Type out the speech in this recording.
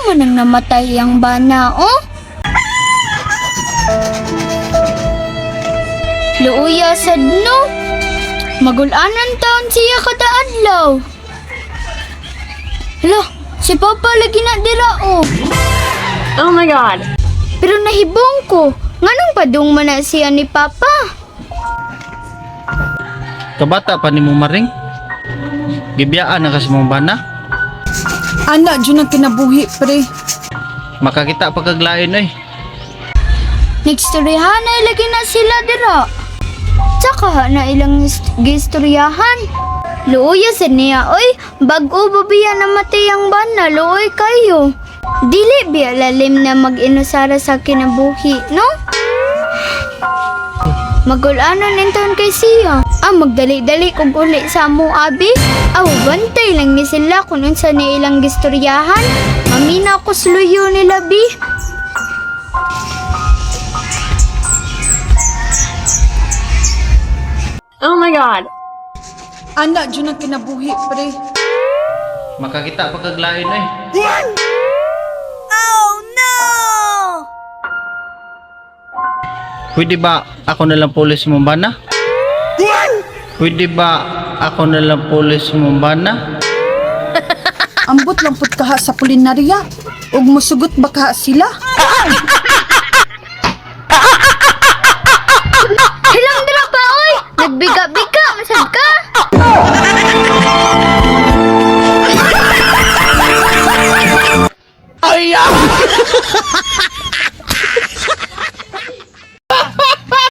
man ang namatay ang bana, oh? Luuya sad no. Magulanan taon siya kada adlaw. Hala, si Papa lagi na dira oh. Oh my God. Pero nahibong ko, nganong padung man na siya ni Papa? Kabata pa ni mo, Maring. Gibiyaan na kasi mong bana. Ana jud ang kinabuhi, pre. Makakita pa kag lain oy. Nagstoryahan ay lagi na sila dira. Tsaka na ilang gistoryahan. Luoya sa niya, oy, bago ba biya namatay ang bana, luoy kayo. Dili biya lalim na mag-inusara sa kinabuhi, no? Magulanon inton kay siya. Ah, magdali-dali kog uli sa amo, abi. Aw, bantay lang ni sila kung unsa ni ilang gistoryahan. Mamina ko sluyo nila, bi. Oh my God. Ana jud ang kinabuhi, pre. Makakita pa kag lain oy. Oh no! Pwede ba ako na lang pulis mong bana? Pwede ba ako na lang pulis mong bana? Ambot lang pud kaha sa pulinarya. Ug musugot ba kaha sila?